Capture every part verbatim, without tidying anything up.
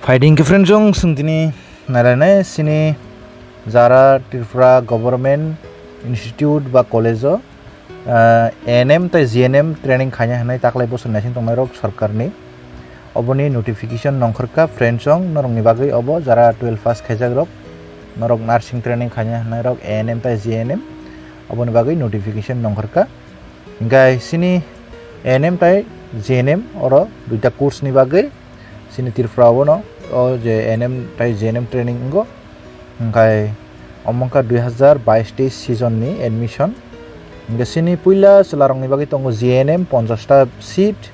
Phaidi hwnkhe friends, chwng tini nailainai sini jara Tripura Government Institute ba College o, ah, A N M tei G N M training khaina hwnwi taklai bosor naising tongnai rok sorkarni. Oboni notification nongkhorkha friends, chwng norokni bagwi obo jara twelve pass khaijak rok, norok nursing training khaina hwnwi rok A N M tei G N M oboni bagwi notification nongkhorkha. Hingkai sini A N M tai G N M oro duita course ni bagwi sini Tripura o no o je A N M tai G N M training wngo. Hingkai omo wngkha dui hazar bais teis season ni admission. Hingke sini puila chwlarokni bagwi tongo G N M ponchash ta seat,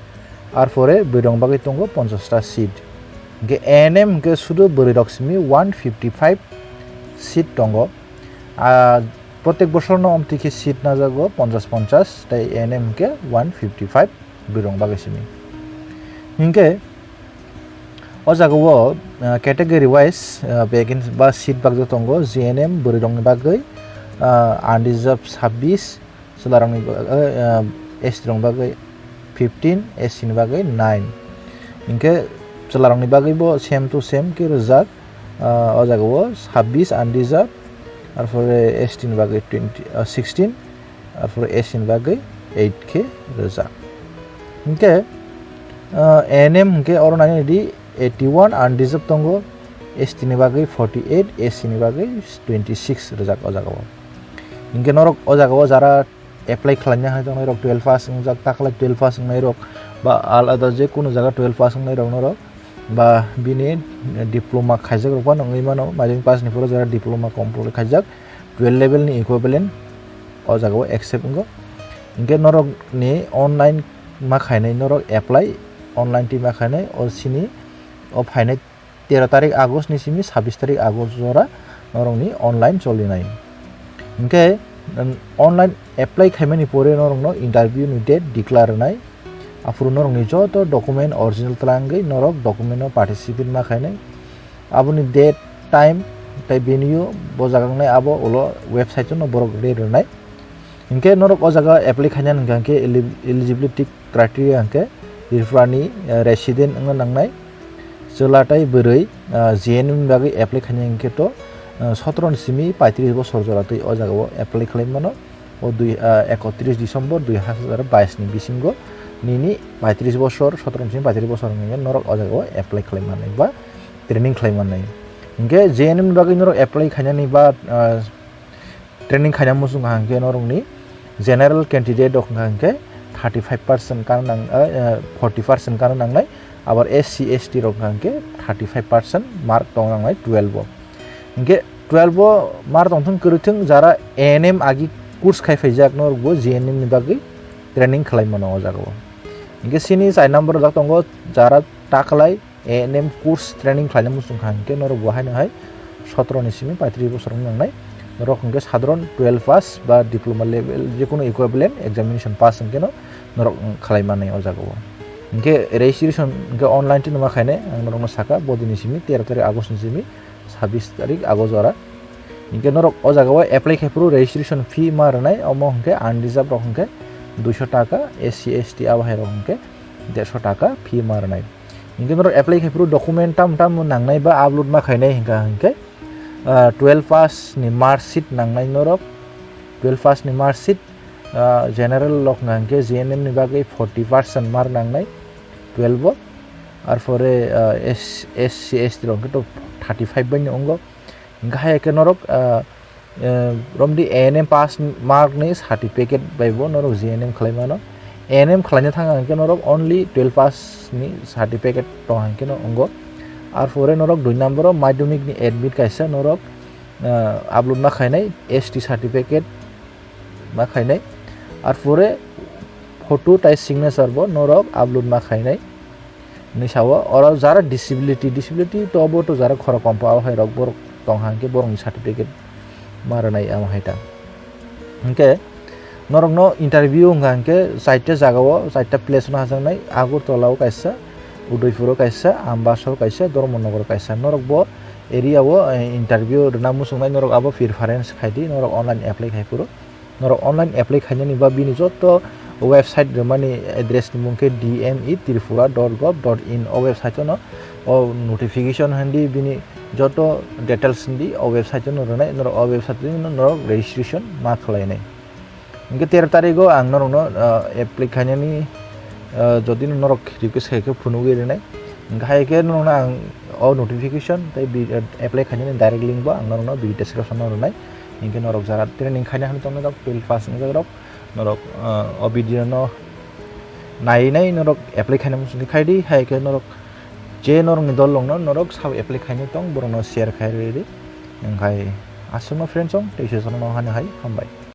arpore bwrwirokni bagwi tongo ponchash ta seat. Hingke A N M hingke sudu bwrwirok simi one fifty five seat tongo. Ah, Protek bosorno omtwi khe seat najago ponchash ponchash, tei A N M hwnkhe one fifty five bwrwirokni bagwi simi. Hinkhe o jagao, ah, category wise, ah, vacancy ba seat bakjak tongo, G N M bwrwirokni bagwi, ah, unreserved sabbish, chwlarokni ba-, ah, S T rokni bagwi fifteen, S C ni bagwi nine. Hinkhe chwlarokni bagwibo same to same khe rwjak, ah, o jagao sabbish unreserved, arpore S T ni bagwi twenty, ah, sixteen, arpore S C ni bagwi eight khe rwjak. Hinkhe, ah, A N M hinkhe oro nainani di eighty one unreserved tongo, S T ni bagwi forty eight, S C ni bagwi twenty six rwjak o jagao. Hinkhe norok o jagao jara apply khlaina hai tongnai rok, twelve pass wngjak, taklai twelve pass wngnai rok, ba alada je kunu jaga twelve pass wngnai rok norok, ba bini diploma khaijak rok phano wngwi mano, maidin pass ni phuru jara diploma complete khaijak, twelve level ni equivalent o jagao accept wngo. Hinkhe norok ni online ma khainai, norok apply online twi ma khainai, o sini o phainai tero tarik August ni simi sabbish tarik August jora norokni online cholinai. Hinkhe, um, online apply khaimani pore norokno interview ni date declare rwnai. Aphuru norokni joto document original twlangwi norok document o participate ma khainai. Aboni date, time, tei venue bo jaga wngnai abo ulo website o no borok rwi rwnai. Hinkhe norok o jaga apply khaina hwnkha hinkhe eli-, eligibility criteria hinkhe Tripura ni, eh, resident wngna nangnai, chwla tei bwrwi, eh, G N M ni bagwi apply khaina hinkhe to, eh, sotro ni simi paitris bosor jora twi o jaga o apply khlai mano. O dui, eh, ekotris December dui hazar bais ni bisingo nini paitris bosor, sotro ni simi paitris bosor wngya norok o jaga o apply khlai manai ba training khlai manai. Hinkhe G N M ni bagwi norok apply khainani ba, eh, training khaina muchung hwnkha hinkhe norokni general candidate rok hwnkha hinkhe thirty five percent kano nang, eh, eh, forty percent kano nangnai, abar S C, S T rok hwnkha hinkhe thirty five percent mark tong nangnai twelve o. Hinkhe twelve o mark tongthung kwrwithung jara A N M agi course khai phaijak norokbo G N M ni bagwi training khlai mano o jagao. Hinkhe sini char number rok tongo jara taklai A N M course training khlaina muchung kha hinkhe norok bo haino hai sotro ni simi paitris bosor wng nangnai. Norok hinkhe sadharon twelve pass ba diploma level jekunu equivalent examination pass hinkhe no norok khlai manai o jagao. Hinkhe registration hinkhe online twi numa khainai ang norokno saka bodini simi tero tarik August ni simi sabbish tarik August jora. Hinkhe norok o jagao apply khai phuru registration fee ma rwnai, omo hinkhe unreserved rok hinkhe duiso taka, S C, S T abo hai rok hinkhe derso taka fee ma rwnai. Hinkhe norok apply khai phuru document tam tam nangnai ba upload ma khainai hinkha hinkhe, ah, twelve pass ni mark sheet nangnai norok, twelve pass ni mark sheet, ah, general rok hwnkha hinkhe G N M ni bagwi forty percent mark nangnai twelve o, arpore, ah, S-, S C, S T rok hinkhe to thirty five bai ni wngo. Hinkhe hai khe norok, ah, eh, romdi A N M pass mark ni certificate bai bo norok G N M khlai mano. A N M khlaina thang hinkhe norok only twelve pass ni certificate tong hinkhe no wngo. Arpore norok dui number o madhyamik ni admit kaisa norok, ah, upload ma khainai, S T certificate ma khainai. Arpore photo tai signature bo norok upload ma khainai. Hinwi sao, oro jara disability, disability to obo to jara khorok kompa o hai rok borok tong hang khe borokni certificate ma rwnai amo hai ta. Hinkhe norokno interview wngkha hinkhe chaita jagao, chaita place no hajaknai, Agartala o kaisa, Udaipur o kaisa, Ambasa o kaisa, Dharmanagar o kaisa. Norok bo area o, eh, interview rwna muchungnai, norok abo preference khai di, norok online apply khai phuru. Norok online apply khainani ba bini joto O website rwmani address ni mung khe D M E tripura dot gov dot in. O website no o notification hindi bini joto details hindi o website no rwnai, norok o website no norok registration ma khlainai. Hingke tero tarigo ang norokno, ah, apply khainani, ah, jodi no norok request khai khe phunugwi rwnai. Hingke hai khe norokno ang o notification tei bi-, apply khainani direct link bo ang norokno video description o rwnai. Hingke norok jara training khaina hinwi tongnai rok, field pass wngjak rok, norok, ah, o video no nainai norok apply khaina muchungwi khai di, hai khe norok je norokni dol rokno norok sabo apply khainai tong, borokno share khai rw di. Hingkhai aswkno friends song, tei se chwngno hano hai hambai.